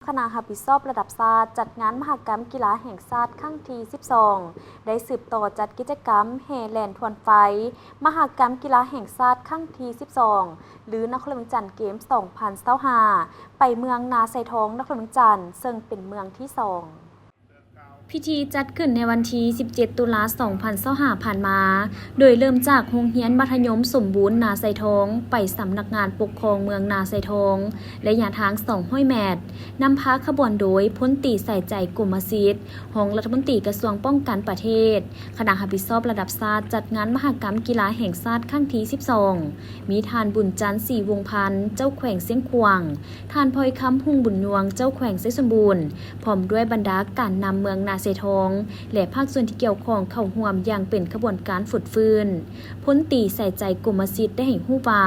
ຄະນະຮັບຜິດຊອບລະດັບຊາດຈັດງານມະຫະກຳກິລາແຫ່ງຊາດຄັ້ງທີສິບສອງ ໄດ້ສືບຕໍ່ຈັດກິດຈະກຳແຫ່ແລ່ນທວນໄຟ ມະຫະກຳກິລາແຫ່ງຊາດຄັ້ງທີສິບສອງ ຫຼື ນະຄອນຫຼວງວຽງຈັນເກມສອງພັນຊາວຫ້າ ໄປເມືອງນາຊາຍທອງ ນະຄອນຫຼວງວຽງຈັນ ເຊິ່ງເປັນເມືອງທີສອງ. ພິທີຈັດຂຶ້ນໃນວັນທີສິບເຈັດ ຕຸລາ ສອງພັນຊາວຫ້າ ຜ່ານມາ, ໂດຍເລີ່ມຈາກໂຮງຮຽນມັດທະຍົມສົມບູນນາຊາຍທອງ ໄປສຳນັກງານປົກຄອງເມືອງນາຊາຍທອງ ໄລຍະທາງສອງຮ້ອຍແມັດ, ນຳພາຂະບວນໂດຍ ພົນຕີ ສາຍໃຈ ກົມມະສິດ ຮອງລັດຖະມົນຕີກະຊວງປ້ອງກັນປະເທດ, ຄະນະຮັບຜິດຊອບລະດັບຊາດຈັດງານມະຫະກຳກິລາແຫ່ງຊາດຄັ້ງທີສິບສອງ ມີທ່ານ ບຸນຈັນ ສີວົງພັນ ເຈົ້າແຂວງຊຽງຂວາງ, ທ່ານ ພອຍຄຳ ຮຸ່ງບຸນຍວງ ເຈົ້າແຂວງໄຊສົມບູນ ພ້ອມດ້ວຍບັນດາການນຳເມືອງນາຊາຍທອງ ແລະ ພາກສ່ວນທີ່ກ່ຽວຂ້ອງເຂົ້າຮ່ວມຢ່າງເປັນຂະບວນການຟົດຟື້ນ. ພົນຕີ ສາຍໃຈ ກົມມະສິດ ໄດ້ໃຫ້ຮູ້ວ່າ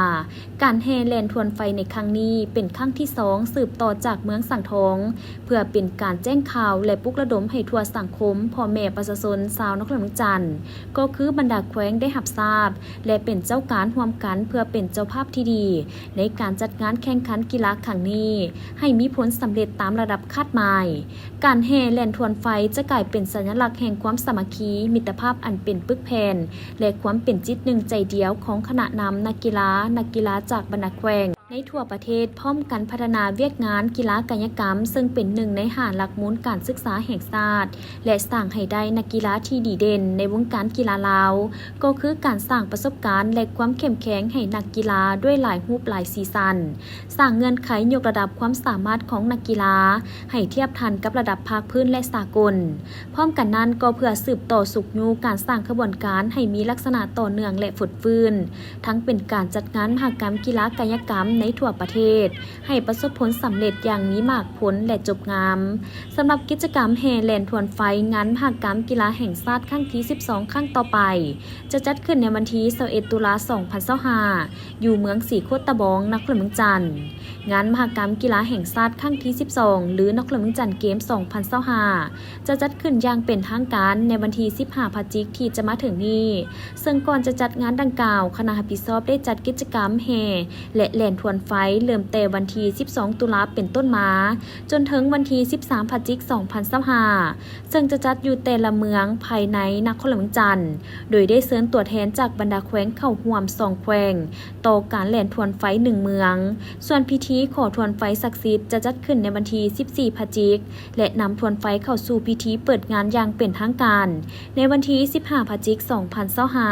ການແຫ່ແລ່ນທວນໄຟໃນຄັ້ງນີ້ເປັນຄັ້ງທີສອງ ສືບຕໍ່ຈາກເມືອງສັງທອງ ເພື່ອເປັນການແຈ້ງຂ່າວ ແລະ ປຸກລະດົມໃຫ້ທົ່ວສັງຄົມ ພໍ່ແມ່ປະຊາຊົນຊາວນະຄອນຫຼວງວຽງຈັນ ກໍຄືບັນດາແຂວງໄດ້ຮັບຊາບ ແລະ ເປັນເຈົ້າການຮ່ວມກັນເພື່ອເປັນເຈົ້າພາບທີ່ດີ ໃນການຈັດງານແຂ່ງຂັນກິລາຄັ້ງນີ້ ໃຫ້ມີຜົນສຳເລັດຕາມລະດັບຄາດໝາຍ. ການແຫ່ແລ່ນທວນໄຟຈະກາຍເປັນສັນຍະລັກແຫ່ງຄວາມສາມັກຄີ, ມິດຕະພາບອັນເປັນປຶກແຜ່ນ ແລະ ຄວາມເປັນຈິດໜຶ່ງໃຈດຽວຂອງຄະນະນຳນັກກິລາ, ນັກກິລາຈາກບັນດາແຂວງໃນທົ່ວປະເທດ ພ້ອມກັນພັດທະນາວຽກງານກິລາກາຍະກຳ ເຊິ່ງເປັນໜຶ່ງໃນຫ້າຫຼັກມູນການສຶກສາແຫ່ງຊາດ ແລະ ສ້າງໃຫ້ໄດ້ນັກກິລາທີ່ດີເດັ່ນໃນວົງການກິລາລາວ ກໍຄືການສ້າງປະສົບການ ແລະ ຄວາມເຂັ້ມແຂງໃຫ້ນັກກິລາດ້ວຍຫຼາຍຮູບຫຼາຍສີສັນ, ສ້າງເງື່ອນໄຂຍົກລະດັບຄວາມສາມາດຂອງນັກກິລາໃຫ້ທຽບທັນກັບລະດັບພາກພື້ນ ແລະ ສາກົນ. ພ້ອມກັນນັ້ນກໍເພື່ອສືບຕໍ່ຊຸກຍູ້ການສ້າງຂະບວນການໃຫ້ມີລັກສະນະຕໍ່ເນື່ອງ ແລະ ຟົດຟື້ນ, ທັງເປັນການຈັດງານມະຫະກຳກິລາກາຍະກຳໃນທົ່ວປະເທດ ໃຫ້ປະສົບຜົນສຳເລັດຢ່າງມີໝາກຜົນ ແລະ ຈົບງາມ. ສຳລັບກິດຈະກຳແຫ່ແລ່ນທວນໄຟ ງານມະຫະກຳກິລາແຫ່ງຊາດຄັ້ງທີສິບສອງ ຄັ້ງຕໍ່ໄປ ຈະຈັດຂຶ້ນໃນວັນທີຊາວເອັດ ຕຸລາ ສອງພັນຊາວຫ້າ ຢູ່ເມືອງສີໂຄດຕະບອງ ນະຄອນຫຼວງວຽງຈັນ. ງານມະຫະກຳກິລາແຫ່ງຊາດຄັ້ງທີສິບສອງ ຫຼື ນະຄອນຫຼວງວຽງຈັນເກມສອງພັນຊາວຫ້າ ຈະຈັດຂຶ້ນຢ່າງເປັນທາງການໃນວັນທີສິບຫ້າ ພະຈິກ ທີ່ຈະມາເຖິງນີ້, ເຊິ່ງກ່ອນຈະຈັດງານດັ່ງກ່າວ, ຄະນະຮັບຜິດຊອບໄດ້ຈັດກິດຈະກຳແຫ່ ແລະ ແລ່ນທວນໄຟ ເລີ່ມແຕ່ວັນທີສິບສອງ ຕຸລາ ເປັນຕົ້ນມາ ຈົນເຖິງວັນທີສິບສາມ ພະຈິກ ສອງພັນຊາວຫ້າ ເຊິ່ງຈະຈັດຢູ່ແຕ່ລະເມືອງພາຍໃນນະຄອນຫຼວງວຽງຈັນ, ໂດຍໄດ້ເຊີນຕົວແທນຈາກບັນດາແຂວງເຂົ້າຮ່ວມສອງແຂວງ ຕໍ່ການແລ່ນທວນໄຟໜຶ່ງເມືອງ. ສ່ວນພິທີຂໍທວນໄຟສັກສິດຈະຈັດຂຶ້ນໃນວັນທີສິບສີ່ ພະຈິກ ແລະ ນຳທວນໄຟເຂົ້າສູ່ພິທີເປີດງານຢ່າງເປັນທາງການ ໃນວັນທີສິບຫ້າ ພະຈິກ ສອງພັນຊາວຫ້າ.